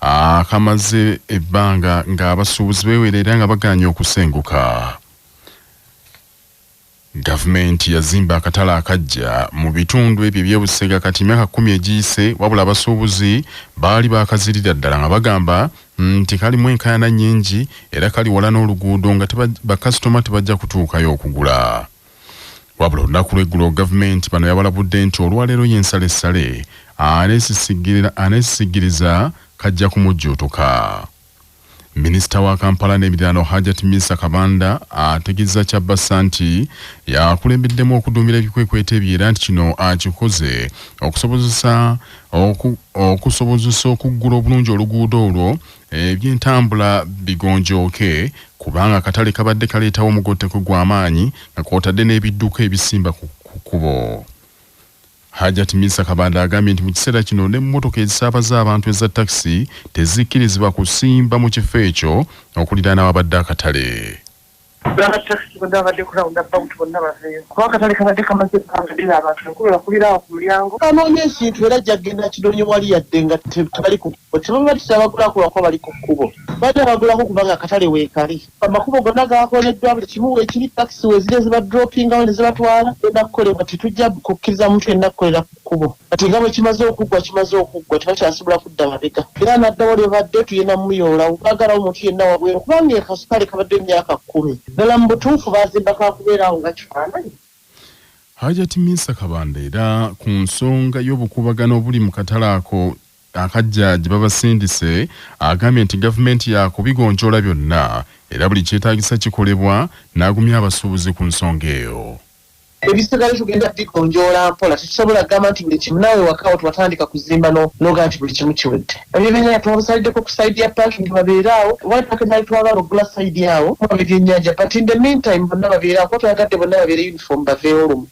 Akamaze ebbanga ng'abasuubuzi beewera era nga bagaanye okusenguka. Gavumenti yazimba akatale akaggya mu bitundu ebyo eby'e Busega kati emyaka 10 egiyise, wabula abasuubuzi baali baakazirira ddala nga bagamba nti kalimu enkaayana nnyingi era kali wala n'oluguudo nga bakasitoma tebajja kutuukayo okugula. Wabula olunaku lw'eggulo gavumenti bano yabalabudde nti olwaleero ye nsalessale aneesisigiriza kajja kumujjuutuka. Minisita wa Kampala n'emiriraano Hajat Minsa Kabanda ategezza Kyabassa nti yakulembeddemu okuduumira ebikwekweto ebyo era nti kino akikoze okusobozesa okusobozesa okuggula obulungi oluguudo olwo ebyentambula bigonjooke kubanga akatale kabadde kaleetawo omugotteko gw'amaanyi nga kw'otadde n'ebidduka ebisimba ku kkubo. Hajat Minsa Kabanda agambye nti mu kiseera kino n'emmotoka ezisaabaza abantu eza takisi tezikkirizibwa kusimba mu kifo ekyo okuliraana awabadde akatale. Aba takisi bonna abadde ku round about bonna baveeyo kuba akatale kabadde kamaze ebbanga ddene abantu enkulu bakubira awo ku mulyango. Anoonya ekintu era ajja kugenda akinoonye wali yadde nga tebali ku kkubo. Tebaba tebabagulako lwakuba bali ku kkubo. Babadde babagulako kubanga akatale weekali. Amakubo gonna gakoleddwa, buli kimu weekiri, takisi weeziri ezibadropingawo ne zibatwala. Kigenda kukolebwa, tetujja kukkiriza muntu yenna kukolera ku kkubo. Kati nga bwe kimaze okuggwa, kimaze okuggwa, tebakyasobola kudda mabega. Era anadda wali babadde tulina mumuyoolawo, baagalawo muntu yenna wabweru kubanga akatale kabaddeyo emyaka kkumi. Ddala mu butuufu baazimba ka kubeera awo nga kifaananyi? Hajati Minsa Kabanda era ku nsonga y'obukuubagano obuli mu katale ako akaggya gye babasindise agambye nti gavumenti yaakubigonjoola byonna era buli kyetaagisa kikolebwa n'agumya abasuubuzi ku nsonga eyo. Ebisigale tugenda bigonjoola mpola, tetusobola kugamba nti buli kimu naawe ewaka wo tewatandika kuzimba n'ogamba nti buli kimu kiwedde. Ebyenyanja twabasaliddeko ku side ya parking babeere awo, oba ettaka eddala lyetwagala okugula side awo ebyennyanja but in the meantime bonna babeere awo kuba twayagadde bonna babeere uniform baveewo lumu.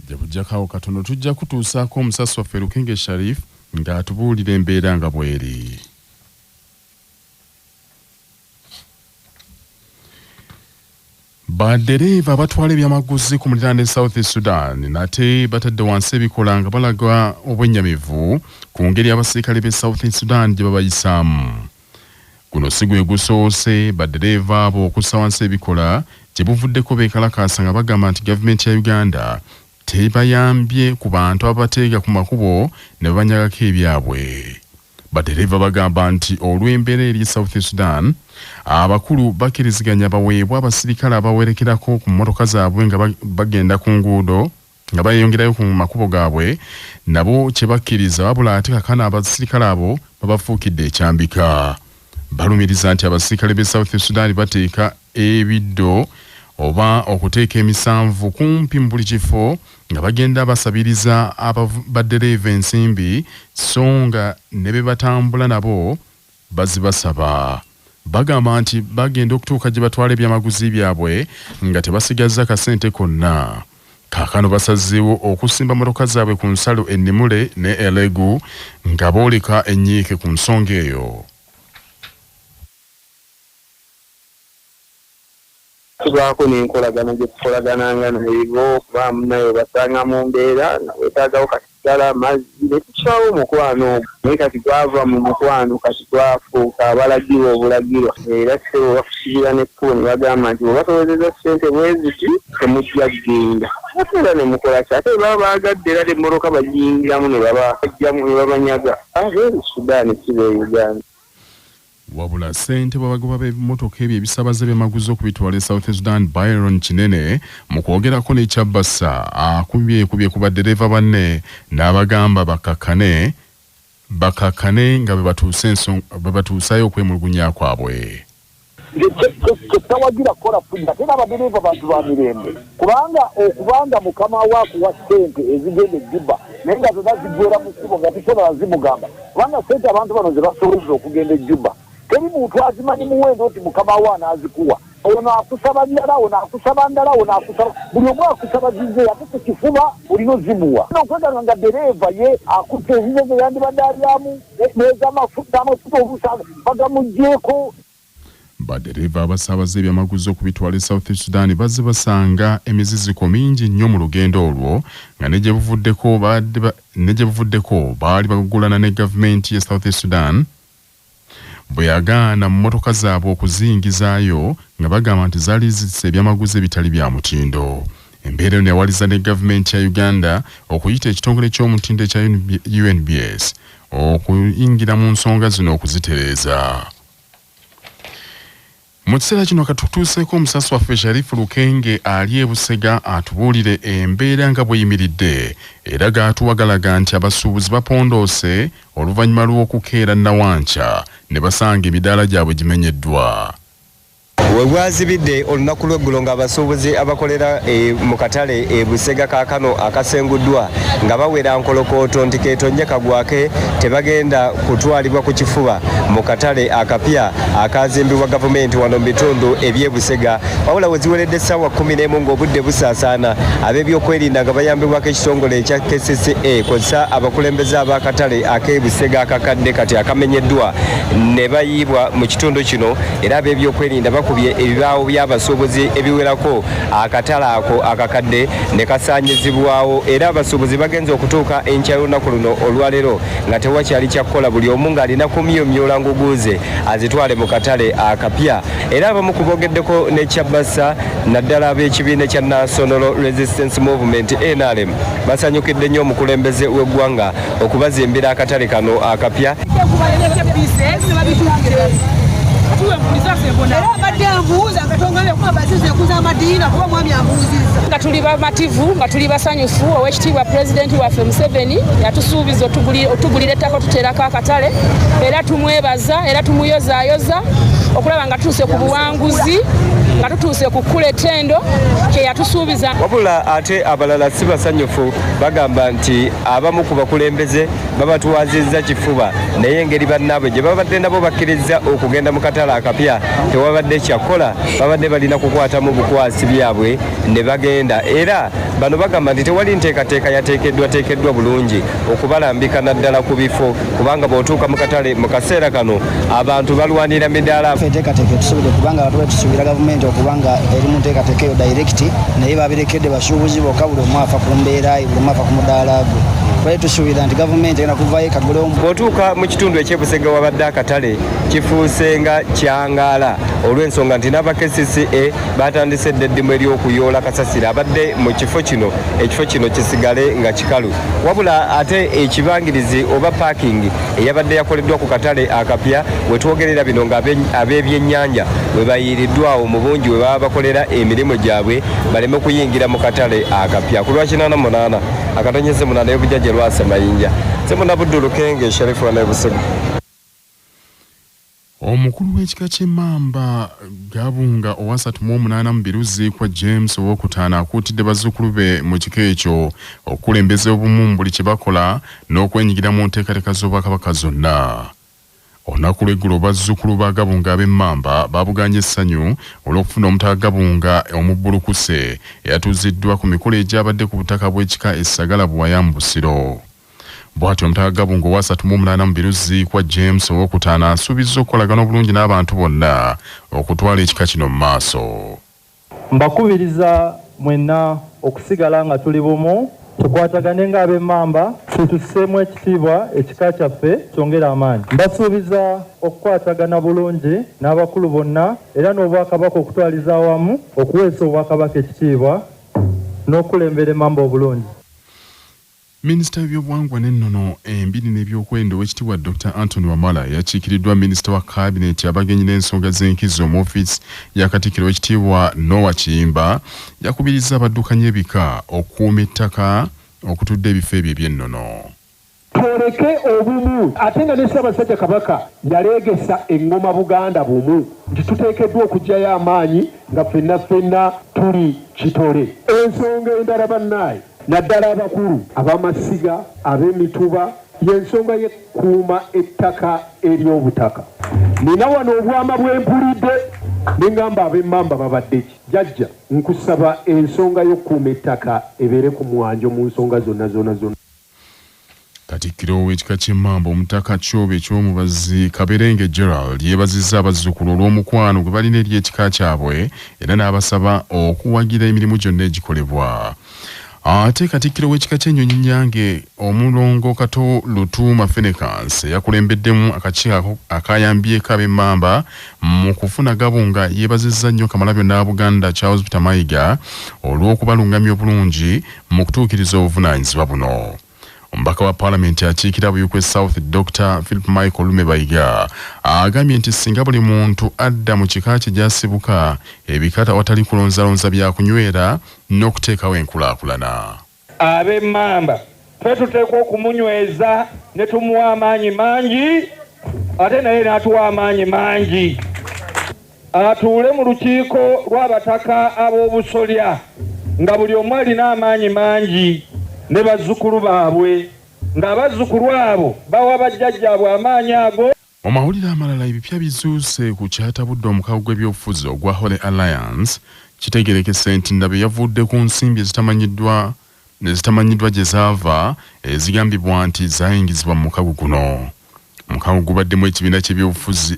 Gye bujjako awo katono tujja kutuusaako omusasi waffe Lukenge Sharif ng'atubuulira embeera nga bw'eri. Baddereeva abatwala ebyamaguzi ku muliraano e South Sudan nate batadde wansi ebikola nga balaga obwennyamivu ku ngeri abasirikale b'e South Sudan gye babayisaamu. Guno si gwe gusoose baddereeva abo okussa wansi ebikola, gye buvuddeko beekalakaasa nga bagamba nti gavumenti ya Uganda tebayambye ku bantu ababateega ku makubo ne babanyagako ebyabwe. Baddereeva bagamba nti olw'embeera eri e South Sudan, abakulu bakkiriziganya baweebwe abasirikale abawerekerako ku mmotoka zaabwe nga bagenda ku nguudo nga beeyongerayo ku makubo gaabwe nabo kye bakkiriza wabula ate kakano abasirikale abo babafuukidde ekyambika. Balumiriza nti abasirikale b'e South Sudan bateeka ebiddo oba okuteeka emisanvu kumpi mu buli kifo nga bagenda basabiriza baddereeva ensimbi so nga ne be batambula nabo bazibasaba. Bagamba nti bagenda okutuuka gye batwala ebyamaguzi byabwe nga tebasigazza kasente konna. Kaakano basazeewo okusimba mmotoka zaabwe ku nsalo e Nimule ne Elegu nga booleka ennyiike ku nsonga eyo. Tubaako n'enkolagana gye tukolagananga naye kuba munnaye obasanga mu mbeera nga weetaagawo kasigala, mazzi ne tussaawo omukwano ogwo naye kati gwava mu mukwano kati gwafuuka abalagirwa obulagirwa era ssebo bakusibira n'ekkubo ne bagamba nti bw'oba towezezza ssente bwe ziti temujja kugenda ate era ne mukola ki ate bwe baba baagadde era n'emmotoka bagiyingiramu ne babaggyamu ne babanyaga abeeru Sudan si b'e Uganda. Wabula ssentebe w'abagoba b'ebimotoka ebyo ebisaabaza ebyamaguzi okubitwala e South Sudan Byron Kinene mu kwogerako ne Kyabassa akubyekubye ku baddereeva banne n'abagamba bakkakkane bakkakkane nga bwe batuusayo okwemulugunya kwabwe. Nze kye tawagira kukola ffujjo ate n'abadereeva bantu ba mirembe kubanga okuba nga mukama wo akuwa ssente ezigenda e Juba naye nga zonna ziggweera mu kkubo nga tosobola zimugamba kubanga ssente abantu bano ze basolooza okugenda e Juba teri muntu azimanyi muwendo nti mukama wo anaazikuwa. Ono akusaba ndala, ono akusaba ndala, ono akusaba buli omu akusaba zize ate ku kifuba olina ozimuwa. Okweganga nga ddereeva ye akutte ezize ze yandibadde alyamu n'ez'amafuta oluusi bagamuggyeeko. Badereeva abasaabaza ebyamaguzi okubitwala e South Sudan bazze basanga emiziziko mingi nnyo mu lugendo olwo nga ne gye buvuddeko baali bagugulana ne gavumenti ye South Sudan bwe yagaana mmotoka zaabwe okuziyingizaayo nga bagamba nti zaali zitise ebyamaguzi ebitali bya mutindo. Embeera eno yawaliza ne gavumenti ya Uganda okuyita ekitongole ky'omutindo ekya UNBS okuyingira mu nsonga zino okuzitereeza. Mu kiseera kino katutuuseeko omusasi waffe Sharifu Lukenge ali e Busega atubuulire embeera nga bw'eyimiridde era gaatuwagalaga nti abasuubuzi bapondoose oluvannyuma lw'okukeera Nawankya ne basanga emidaala gyabwe gimenyeddwa. We bwazibidde olunaku lw'eggulo ng'abasuubuzi abakolera mu katale e Busega kaakano akasenguddwa nga bawera nkolokooto nti keetonye kagwake tebagenda kutwalibwa ku kifuba mu katale akapya akazimbibwa gavumenti wano mu bitundu eby'e Busega. Wabula we ziweredde essaawa 11 ng'obudde busaasaana, ab'ebyokwerinda nga bayambibwako ekitongole ekya KCCA kw'ossa abakulembeze ab'akatale ak'e Busega akakadde kati akamenyeddwa ne bayiibwa mu kitundu kino era ab'ebyokwerinda bakubye ebibaawo by'abasuubuzi ebiwerako akatale ako akakadde ne kasaanyizibwawo era abasuubuzi bagenze okutuuka enkya y'olunaku luno olwaleero nga tewakyali kyakukola buli omu ng'alina kumyumyula nguguuze azitwale mu katale akapya. Era abamu ku boogeddeko ne Kyabassa naddala ab'ekibiina kya National Resistance Movement NRM basanyukidde nnyo omukulembeze w'eggwanga okubazimbira akatale kano akapya. Nga tuli bamativu nga tuli basanyufu owekitiibwa pulezidenti waffe Museveni yatusuubiza otugulira ettaka tuteerako akatale era tumwebaza era tumuyozaayoza okulaba nga tutuuse ku buwanguzi nga tutuuse ku kkula ettendo kye yatusuubiza. Wabula ate abalala si basanyufu bagamba nti abamu ku bakulembeze babatwazizza kifuba naye engeri bannaabwe gye babadde nabo bakkirizza okugenda mu katale akapya tewabadde kyakukola babadde balina kukwatamu bukwasi byabwe ne bagenda. Era bano bagamba nti tewali nteekateeka yateekeddwateekeddwa bulungi okubalambika naddala ku bifo kubanga bw'otuuka mu katale mu kaseera kano abantu balwanira midaala. Enteekateeka etusobodde kubanga abantu batusuubira gavumenti okubanga eri mu nteekateeka eyo direct naye babirekedde basuubuzi bokka buli omu afa ku mbeera ye buli omu afa ku mudaala gwe. Twali tusuubira nti gavumenti egenda kuvaayo ekagulewo. Bw'otuuka mu kitundu eky'e Busega wabadde akatale kifuuse nga kyangaala olw'ensonga nti n'aba KCCA batandise dda eddimu ery'okuyoola kasasiro abadde mu kifo kino ekifo kino kisigale nga kikalu. Wabula ate ekibangirizi oba parking eyabadde yakoleddwa ku katale akapya we twogerera bino nga ab'ebyennyanja we bayiiriddwawo mu bungi we baba bakolera emirimu gyabwe baleme kuyingira mu katale akapya. Ku lwa 88 akatonyeze 8 y'obujjajja Lwasa Mayinja Ssemunabuddu Lukenge Sharifu wa Busega. Omukulu w'ekika ky'Emmamba Gabunga owa 38 mu Biruzi kwa James owokutaano akuutidde bazzukulu be mu kika ekyo okukulembeza obumu mu buli kye bakola n'okwenyigira mu nteekateeka z'Obwakabaka zonna. Olunaku lw'eggulo bazzukulu ba Gabunga ab'Emmamba baabuganye essanyu olw'okufuna Omutaka Gabunga omubbulukuse eyatuuziddwa ku mikolo egyabadde ku butaka bw'ekika e Ssagala Buwaya mu Busiro. Bw'atyo Omutaka Gabunga owa 38 mu Biruzi kwa James owokutaano asuubizza okukolagana obulungi n'abantu bonna okutwala ekika kino mu maaso. Mbakubiriza mwenna okusigala nga tuli bumu tukwatagane ng'ab'Emmamba tutusseemu ekitiibwa ekika kyaffe kyongere amaanyi. Mbasuubiza okukwatagana bulungi n'abakulu bonna era n'Obwakabaka okutwaliza awamu okuweesa Obwakabaka ekitiibwa n'okukulembera Emmamba obulungi. Minisita w'ebyobuwangwa n'ennono embiri n'ebyokwerinda owekitiibwa Dr. Anthony Wamala yakiikiriddwa minisita wa kabineeti abagenyi n'ensonga z'enkizo mu ofiisi ya Katikkiro owekitiibwa Noah Kiyimba yakubirizza abaddukanya ebika okukuuma ettaka okutudde ebifo ebyo eby'ennono. Twoleke obumu ate nga ne Ssaabasajja Kabaka yaleegesa eŋŋoma Buganda bumu nti tuteekeddwa okuggyayo amaanyi nga ffenna ffenna tuli kitole. Ensonga endala bannaaye naddala abakulu ab'amasiga, ab'emituba y'ensonga y'ekkuuma ettaka ery'obutaka. Nina wano obwama bwe mpulidde ne ŋŋamba ab'Emmamba babadde ki? Jjajja nkusaba ensonga y'okkuuma ettaka ebeere ku mwanjo mu nsonga zonna zonna zonna. Katikkiro w'ekika ky'Emmamba Omutaka Kyobe Eky'omubazi Kaberenge Gerald yeebazizza abazzukulu olw'omukwano gwe balina eri ekika kyabwe era n'abasaba okuwagira emirimu gyonna egikolebwa. Ate Katikkiro w'ekika ky'Ennyonyi Nnyange Omulongo Kato Lutuuma Fenekansi eyakulembeddemu akakiiko akayambyeko ab'Emmamba mu kufuna Gabunga yeebazizza nnyo Kamalabyonna wa Buganda Charles Peter Mayiga olw'okubalungamya obulungi mu kutuukiriza obuvunaanyizibwa buno. Omubaka wa Palamenti akiikira Buikwe South Dokita Philip Michael Lume Bayiga agambye nti singa buli muntu adda mu kika kye gy'asibuka, ebika awatali kulonzalonza byakunywera n'okuteekawo enkulaakulana. Ab'Emmamba ffe tuteekwa okumunyweza ne tumuwa amaanyi mangi ate naye n'atuwa amaanyi mangi. Atuule mu lukiiko lw'abataka ab'obusolya nga buli omu alina amaanyi mangi ne bazzukulu baabwe, ng'abazzukulu abo bawa bajjajjaabwe amaanyi ago. Mu mawulire amalala, ebipya bizuuse ku kyatabudde omukago gw'ebyobufuzi ogwa Holy Alliance. Kitegeerekese nti Ndabe yavudde ku nsimbi ezitamanyiddwa ezitamanyiddwa gye zaava ezigambibwa nti zaayingizibwa mu mukago guno. Omukago gubaddemu ekibiina ky'ebyobufuzi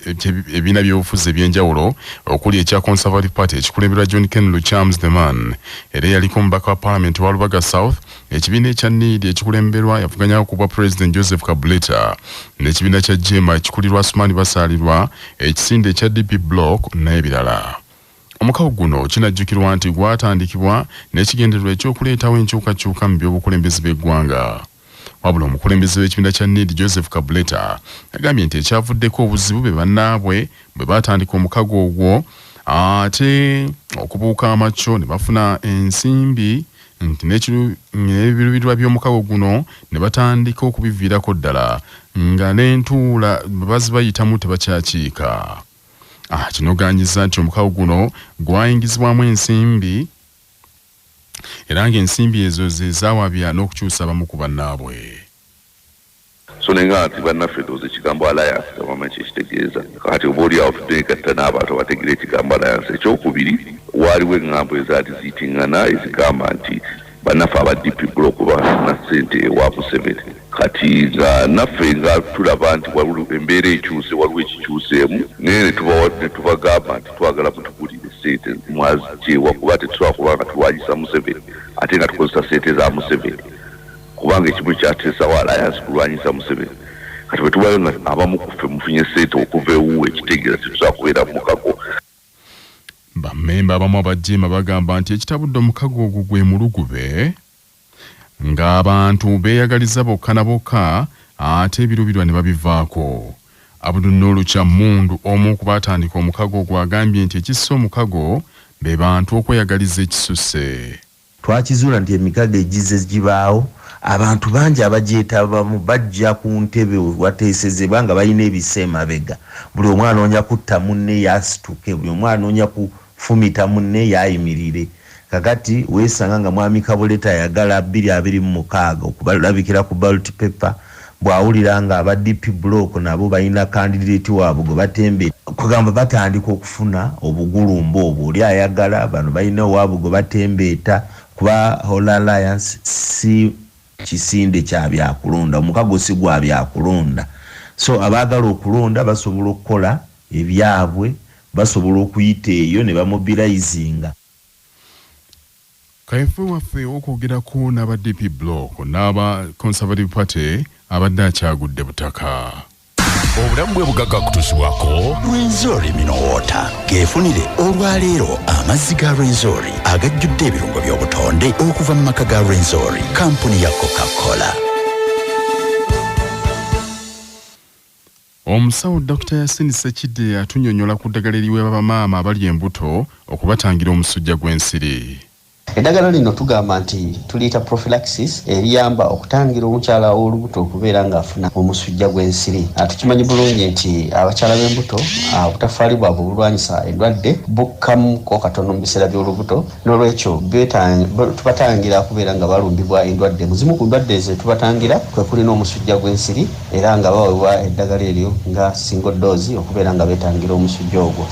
ebibiina by'obufuzi eby'enjawulo okuli ekya Conservative Party ekikulemberwa John Ken Luchams the man era eyaliko omubaka wa Palamenti wa Lubaga South, ekibiina ekya NEED ekikulemberwa yavuganyako ku bwa President Joseph Kabuleta n'ekibiina kya JEEMA ekikulirwa Asuman Basaalirwa, ekisinde ekya DP Bloc n'ebirala. Omukago guno kinajjukirwa nti gwatandikibwa n'ekigendererwa eky'okuleetawo enkyukakyuka mu by'obukulembeze bw'eggwanga. Wabula omukulembeze w'ekibiina kya NEED Joseph Kabuleta yagambye nti ekyavuddeko obuzibu be bannaabwe bwe baatandika omukago ogwo ate okubuuka amakyo ne bafuna ensimbi nti n'ebiruubirirwa by'omukago guno ne batandika okubiviirako ddala nga n'entuula bwe bazibayitamu tebakyakiika. Kinogaanyiza nti omukago guno gwayingizibwamu ensimbi era ng'ensimbi ezo ze zaawabya n'okukyusa abamu ku bannaabwe. So nenga nti bannaffe ndowooza ekigambo alliance tebamanyi kyekitegeeza. Kati oba oli awo tuneegatta n'abantu abategeera ekigambo alliance. Ekyokubiri, waaliwo eŋŋambo ezaali ziyitiŋŋana ezigamba nti bannaffe aba DP Bloc bafuna ssente ewa Museveni. Kati nga naffe nga tulaba nti waliwo embeera ekyuse, waliwo ekikyuseemu, naye ne tubagamba nti twagala mutugulire ssente mwazigyewa, kuba tetusobola kuba nga tulwanyisa Museveni ate nga tukozesa ssente za Museveni, kubanga ekimu ekyateesawo alliance kulwanyisa Museveni. Kati bwe tubayo nga abamu ku ffe mufunye ssente okuva ewuwe, ekitegeeza tetusobola kubeera mu mukago. Bammemba abamu aba JEEMA bagamba nti ekitabudde omukago ogwo gwe mulugube ng'abantu beeyagaliza bokka na bokka ate ebiruubirirwa ne babivaako. Abdul Noor Kyammundu omu ku baatandika omukago ogwo agambye nti ekisse omukago be bantu okweyagaliza ekisusse. Twakizuula nti emikago egizze gibaawo, abantu bangi abagyetabamu bajja ku ntebe wateesezebwa nga balina ebisa emabega. Buli omu anoonya kutta munne ye asituke, buli omu anoonya kufumita munne ye ayimirire. Kakati weesanga nga Mwami Kabuleta ayagala 2026 okubalabikira ku ballot paper, bw'awulira nga aba DP Bloc nabo balina candidate waabwe gwe batembe, kugamba batandika okufuna obugulumba obwo, oli ayagala bano balina owaabwe gwe batembeeta, kuba Holy Alliance si kisinde kya byakulonda, omukago si gwa byakulonda. So abaagala okulonda basobola okukola ebyabwe, basobola okuyita eyo ne bamobilizinga. Kaweefube waffe ow'okwogerako n'aba DP Bloc n'aba Conservative Party abadde akyagudde butaka. Obulamu bwe bugagga kutuusibwako Rwenzori Mineral Water. Geefunire olwaleero amazzi ga Rwenzori agajjudde ebirungo by'obutonde okuva mu maka ga Rwenzori, kampuni ya Coca-Cola. Omusawo Dr Yasin Sekidde atunyonyola ku ddagala eriweebwa bamaama abali embuto okubatangira omusujja gw'ensiri. Eddagala lino tugamba nti tuliyita prophylaxis, eriyamba okutangira omukyala ow'olubuto okubeera ng'afuna omusujja gw'ensiri. Tukimanyi bulungi nti abakyala b'embuto obutafaali bwabwe obulwanyisa endwadde bukkamuko katono mu biseera by'olubuto, n'olwekyo tubatangira okubeera nga balumbibwa endwadde. Mu zimu ku ndwadde ze tubatangira kwe kuli n'omusujja gw'ensiri, era nga baweebwa eddagala eryo nga single dose okubeera nga beetangira omusujja ogwo.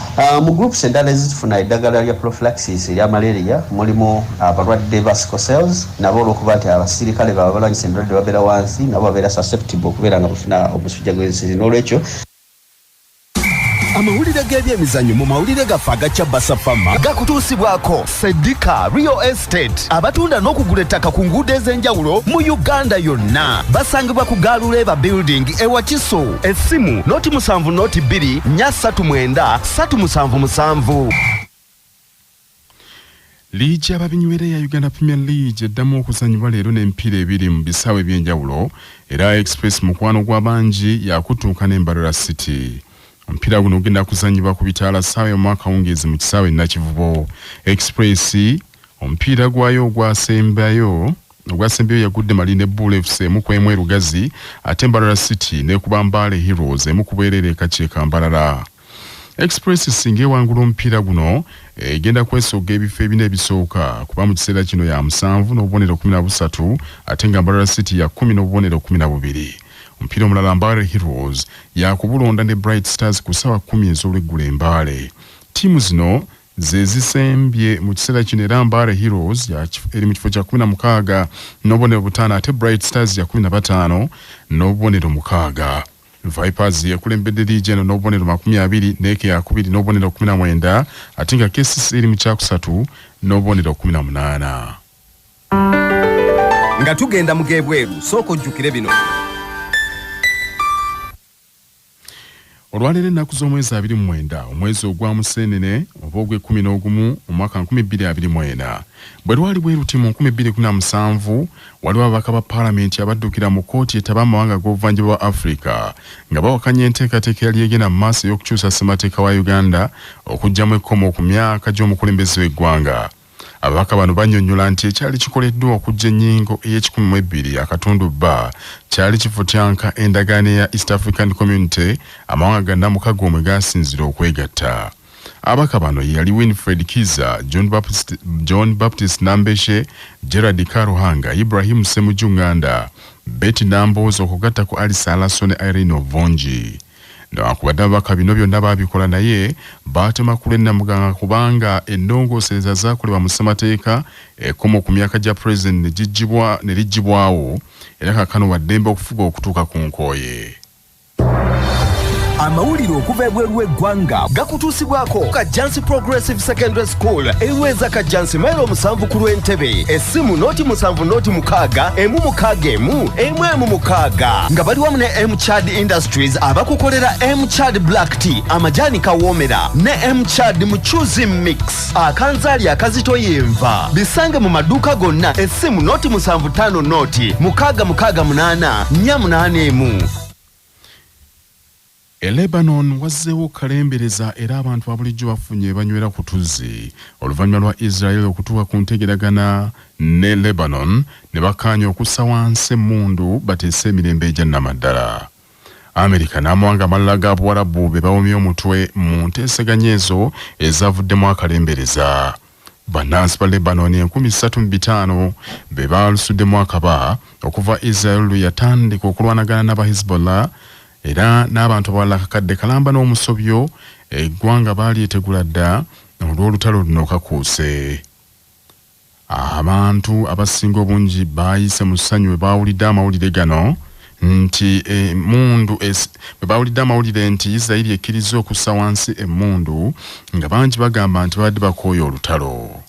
Mu groups endala ezifuna eddagala lya prophylaxis erya malaria mulimu Abalwadde ba sickle cells nabo, olwokuba nti abasirikale baabwe balwanyisa endwadde babeera wansi, nabo babeera susceptible okubeera nga bafuna omusujja gw'ensiri. N'olwekyo Amawulire g'ebyemizannyo mu mawulire gaffe agacya Basafama gakutuusibwako Sedika Real Estate, abatunda n'okugula ettaka ku nguudo ez'enjawulo mu Uganda yonna. Basangibwa ku Galuleba Building e Wakiso. Essimu 0 7 0 2 439 377. Liigi y'ababinywera ya Uganda Premier League eddamu okuzannyibwa leero n'emipiira ebiri mu bisaawe eby'enjawulo, era Express, mukwano gw'abangi, yakutuuka n'Embarara City. Omupiira guno gugenda kuzannyibwa ku bitaala ssaawa emu akawungeezi mu kisaawe Nakivubo. Express omupiira gwayo ogwasembayo yagudde Malindi Bull FC 1-1 e Lugazi, ate Mbarara City nekuba Mbale Heroes 1-0 e Kakyeka Mbarara. Express singa ewangula omupiira guno, egenda kwesogga ebifo ebina ebisooka, kuba mu kiseera kino ya 7 n'obubonero 13, ate nga Mbarara City ya 10 n'obubonero 12. Omupiira omulala, Mbale Heroes yakubulonda ne Bright Stars ku ssaawa 10 ez'olweggulo e Mbale. Ttiimu zino ze zisembye mu kiseera kino, era Mbale Heroes eri mu kifo kya 16 n'obubonero 5, ate Bright Stars ya 15 n'obubonero 6. Vipers yakulembedde liigi eno n'obubonero 20, Neke yakubiri n'obubonero 19, ate nga KCC eri mu kyakusatu n'obubonero 18. Nga tugenda mu gebweru, sooka ojjukire bino. Olwaleero, ennaku z'omwezi 29, omwezi ogwa Musenene oba ogw'e-11, omwaka 2024, bwe lwali bwe luti mu 2017, waliwo ababaka ba paalamenti abaddukira mu kkooti etaba amawanga g'obuvanjuba bwa Afrika nga bawakanya enteekateeka eyali egenda mu maaso ey'okukyusa ssemateeka wa Uganda okuggyamu ekkomo ku myaka gy'omukulembeze w'eggwanga. Ababaka bano bannyonnyola nti ekyali kikoleddwa okuggya ennyingo ey'e-102.B kyali kifutyanka endagaano eya East African Community, amawanga gannamukago omwe gasinzira okwegatta. Ababaka bano ye yali Winfred Kiza, John Baptist Nambeshe, Gerard Karuhanga, Ibrahim Ssemujju Nganda, Betty Nambooze, okugatta ku Alice Alaso ne Irene Ovongi. Newankubadde ababaka bino byonna baabikola, naye baatema ku lw'ennamuganga, kubanga ennongoosereza zaakolebwa mu ssemateeka, ekkomo ku myaka gya pulezidenti ne liggyibwawo, era kaakano waddembe okufuga okutuuka ku nkooye. Amawulire okuva ebweru w'eggwanga gakutuusibwako Kajjansi Progressive Secondary School, erweza Kajjansi, mailo 7 ku lw'Entebe. Essimu 0 7 0 6 1 6 1 1 1 6, nga bali wamu ne Mchad Industries, abakukolera Mchad Black Tea, amajaani kawoomera, ne Mchad Muchuzi Mix, akanzaali akazitoya enva. Bisange mu maduuka gonna. Essimu 0 7 5 0 6 6 8 4 8 1. E Lebanon wazzeewo kalembereza, era abantu abulijjo bafunye banywera ku tuzzi oluvannyuma lwa Israel okutuuka ku ntegeragana ne Lebanon ne bakkaanya okussa wansi emmundu bateese emirembe egya nnamaddala. Amerika n'amawanga amalala ga Buwarabu be bawomye omutwe mu nteeseganya ezo ezavuddemu akalembereza. Bannansi ba Lebanon 35,000 be balusuddemu akaba okuva Israel lwe yatandika okulwanagana n'aba Hezbollah, era n'abantu abalala 1,000 n'omusobyo. Eggwanga baalyetegula dda olw'olutalo luno kakuuse. Abantu abasinga obungi baayise mu ssanyu bwe baawulidde amawulire gano nti emmundu, bwe baawulidde amawulire nti Isirayiri ekkiriza okussa wansi emmundu, nga bangi bagamba nti babadde bakooye olutalo.